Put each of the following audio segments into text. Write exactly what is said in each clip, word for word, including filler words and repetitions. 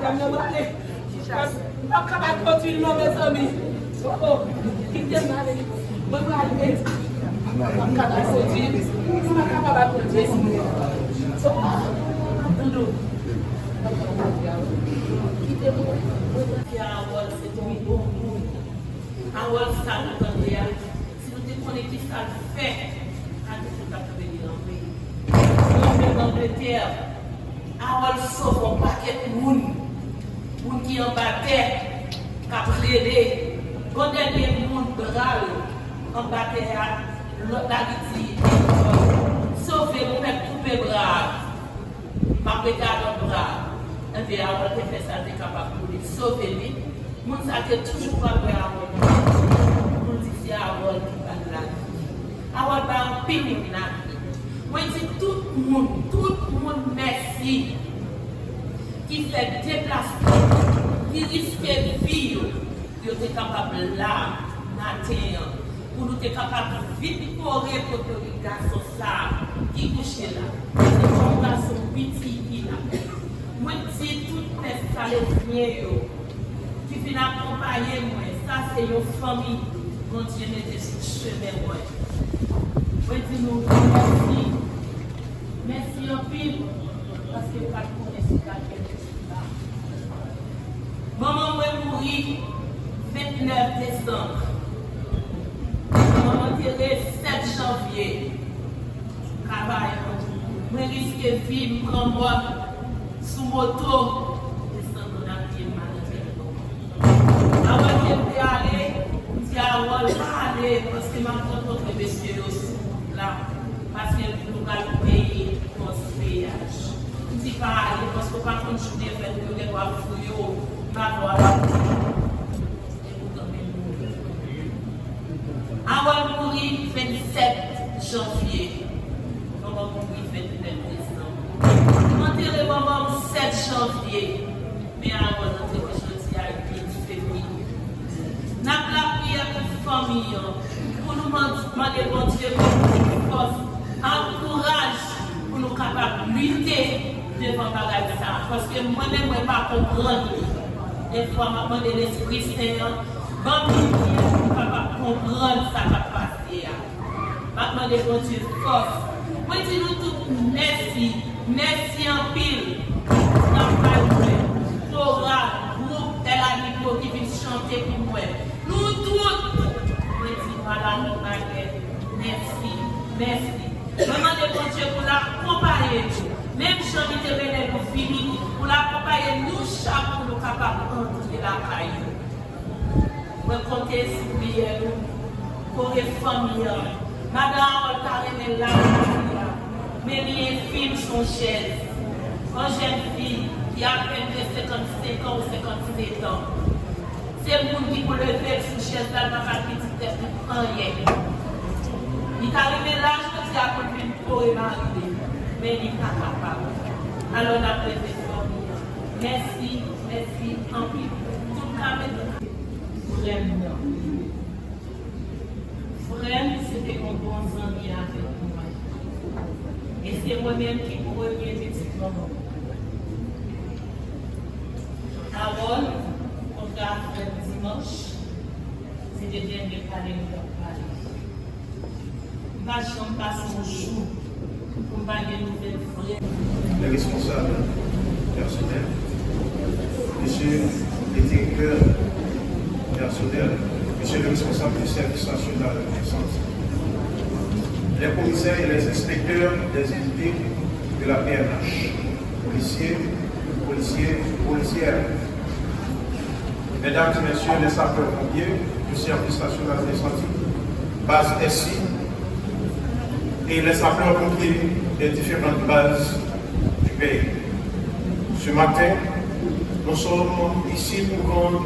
Dam nan prale. M p ap kapab kondwi non, mezanmi. Oh, oh. Kite m ale. Mwen prale. M p ap kapab kondwi. M p ap kapab kondwi. Oh, oh. Kite mwen. Mwen prale. Harold se yon bon moun. Harold sa nou tande a. Si nou te konnen kisa l fè, pa gen moun k ap kenbe li anpe. Mwen menm Angletè, Harold sove yon pakèt moun, moun ki anba tè, k ap rele. Gon dènye moun bra l anba tè a, lòt la ki di, sove m, ou mèt koupe bra a. M ap rete a lòt bra a. Enben, Harold te fè sa l te kapab pou li sove li. Moun sa te toujou pral wè Harold pou l di se Harold ki ba l lavi. Harold bay anpil moun lavi. Mwen di tout moun, tout moun mèsi ki fè deplasman, ki riske vi yo, pou yo te kapab la maten an, pou nou te kapab vin kore kote li gason sa a ki kouche la. Se yon gason piti ki la. Mwen di tout pèp Salezyen yo ki vin akonpaye mwen, sa se yon fanmi Bondye mete sou chemen mwen. Mwen di nou mèsi. Mèsi anpil, paske m pa t konnen si m t ap gen Manman mwen mouri vennèf desanm. Manman antere sèt janvye. Travay mwen riske vi m pran mòn sou moto. Desann nan pye m al antere manman. Avan ke m te ale, m di Harold pa ale paske m ap rankontre mesye yo sou wout la. Paske nou pral peye pòs peyaj. M di pa ale, paske w pa konn jounen fèt ou, yo gen dwa fouye w, m pa vle w al ap. Harold mouri vennsèt janvye. Manman mouri vennèf desanm. M antere manman m sèt janvye. Men Harold antere jodi a uit fevriye. N ap lapriyè pou fanmi an, pou nou mande Bondye pou l fòs ak kouraj pou nou kapab lite devan bagay sa a. Paske mwen menm, mwen pa konprann li. Defwa, m ap mande Lespri Sen an, ban m limyè pou m kapab konprann sa k ap pase a. M ap mande Bondye fòs. Mwen di nou tout mèsi. Mèsi anpil. Travay mwen, koral, gwoup El Amigo ki vin chante pou mwen. Nou tout, mwen di nou ala nou bagay. Mèsi. Mèsi. Mwen mande Bondye pou l akonpaye nou. Menm jan li te mennen nou vini, pou l akonpaye nou chak pou nou kapab antre lakay nou. Mwen konte sou priyè nou. Kore fanmi an. Madan Harold ta renmen la jodi a. Men li enfim sou yon chèz. Yon jèn fi ki apèn gen senkannsenk an ou senkannset an. Se moun ki pou leve l sou chèz la, l pa ka pitit tèt li anyen. Li ta renmen la jodi a pou l vin kore mari li. Men li pa kapab. Alò n ap leve fanmi an. Mèsi, mèsi anpil. Tout kamera. Frè m nan. Frè m se te yon bon zanmi avèk mwen. E se mwen menm ki premye pitit manman m. Harold kontre a frè m dimanch, se te dènye pale nou t ap pale. M pa janm pase yon jou pou m pa gen nouvèl frè m. Les responsables personnels, Monsieur le directeur personnel, Monsieur le responsable du service national d'incendie, les commissaires et les inspecteurs des unités de la P N H, policiers, policiers, policières, Mesdames et messieurs les sapeurs-pompiers du service national d'incendie, base S I, et les sapeurs-pompiers des différentes bases du pays. Ce matin, nous sommes ici pour rendre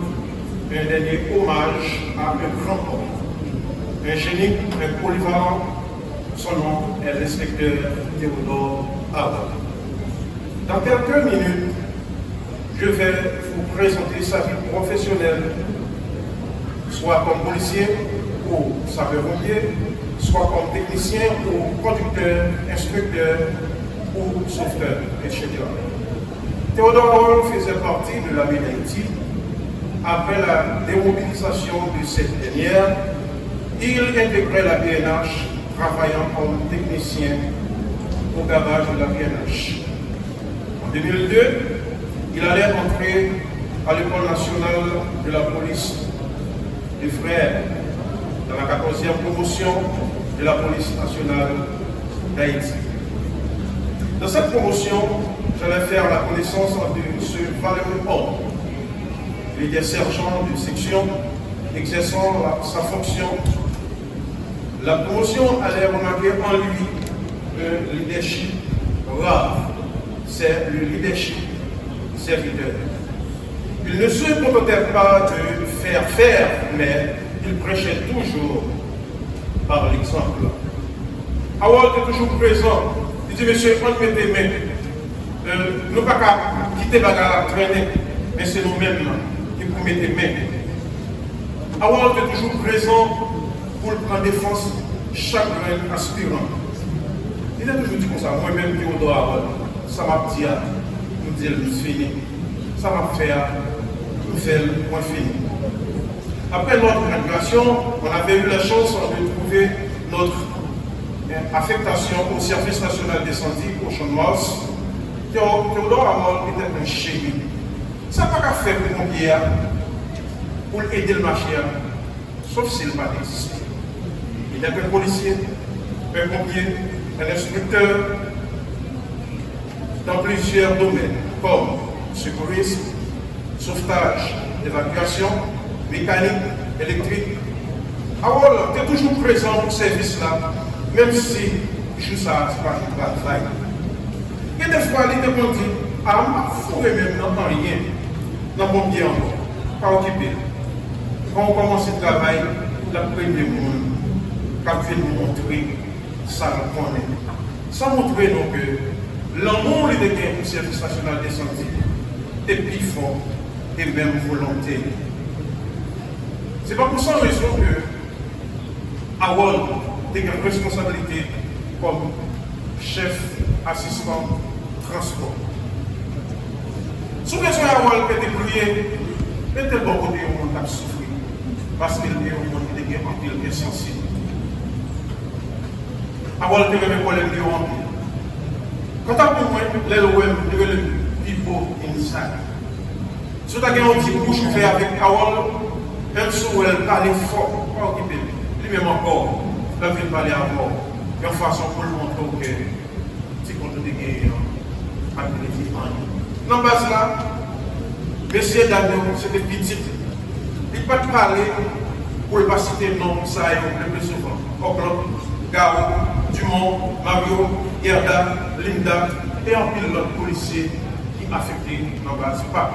un dernier hommage à un grand homme, un génie, un polyvalent. Son nom est l'inspecteur Théodore Harold. Dans quelques minutes, je vais vous présenter sa vie professionnelle, soit comme policier ou sapeur-pompier, soit comme technicien ou conducteur, inspecteur ou sauveteur, et cetera. Théodore Harold faisait partie Haïti, après la démobilisation de cette dernière, il intégrait la P N H, travaillant comme technicien au garage de la P N H. En deux mille deux, il allait entrer à l'École nationale de la police de Frères, dans la quatorzième promotion de la police nationale d'Haïti. Dans cette promotion, j'allais faire la connaissance de M. Valery Orme. Il était sergent de section, exerçant la- sa fonction. La promotion allait remarquer en lui un leadership rare. C'est le leadership serviteur. Il ne se contentait pas de faire faire, mais il prêchait toujours par l'exemple. Harold te toujou prezan. Li di, "Mesye, ann mete men. Eh, nou pa ka kite bagay la trennen, men se nou menm ki pou mete men." Harold te toujou prezan pou l pran defans chak grenn aspiran. Li te toujou di konsa, "Mwen menm, Théodore Harold, sa m ap di a, m di l, m fini. Sa m ap fè a, m fè l, mwen fini." Après notre graduation, on avait eu la chance de trouver notre, euh, affectation au Service National d'Incendie au Champ de Mars. Théo- Théodore Harold était un chéri. Sa pa ka fè pou ponpye a, pou l ede l mache a, sof si l pa t egziste. Il était un policier, un pompier, un instructeur, dans plusieurs domaines, comme secourisme, sauvetage, évacuation, mécanique, électrique. Harold te toujou prezan pou sèvis la, menm si jou sa a se pa jou travay. Gen de fwa li te konn di, "A, m p ap foure men m nan anyen nan ponpye ankò, pa okipe l. Kan w kòmanse travay, l ap premye moun k ap vin montre sa l konnen." Sa montre nou ke lanmou li te gen pou Sèvis Nasyonal Densandi te pi fò ke menm volonte li. Se pa pou san rezon ke Harold te gen responsablite kòm chèf asistan transpò. Si w bezwen Harold pete kriye, mete l bò kote yon moun k ap soufri, paske l te yon moun ki te gen anpil kè sansib. Harold te renmen kòlèg li yo anpil. Kanta pou mwen, lè l wè m, li rele m Pipo Inside. Si w ta gen yon ti bouch ouvè avèk Harold, menm si w wè l pale fò, pa okipe l. Li menm ankò, l ap vin pale avè w yon fason pou l montre w ke ti kont ou te genyen an pa t vle di anyen. Nan baz la, mesye dam yo, se te pitit. Li pa t pale pou l pa site non sa yo le pli souvan. Oklòk, Garo, Dumont, Mario, Gerda, Linda e anpil lòt polisye ki afekte nan baz pa.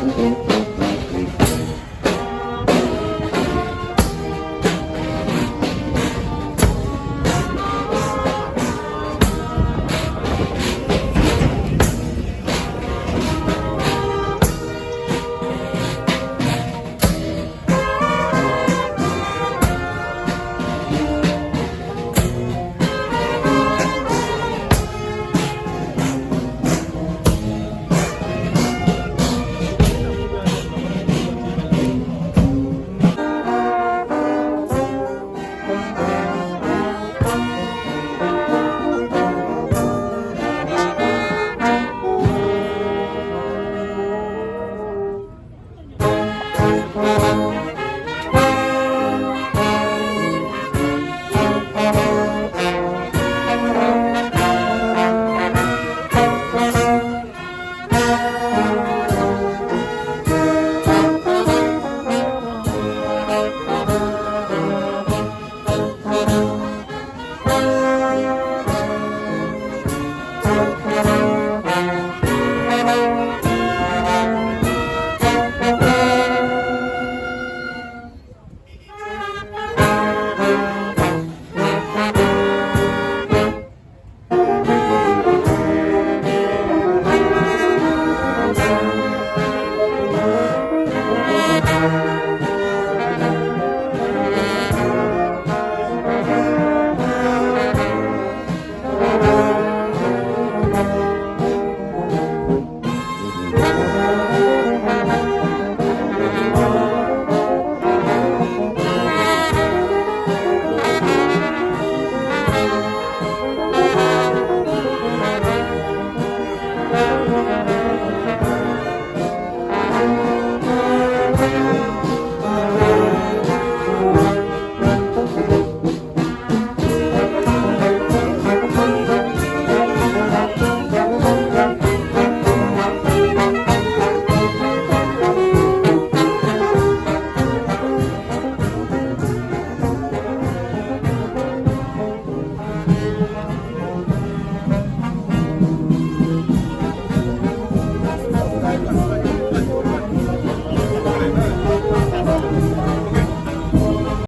Gen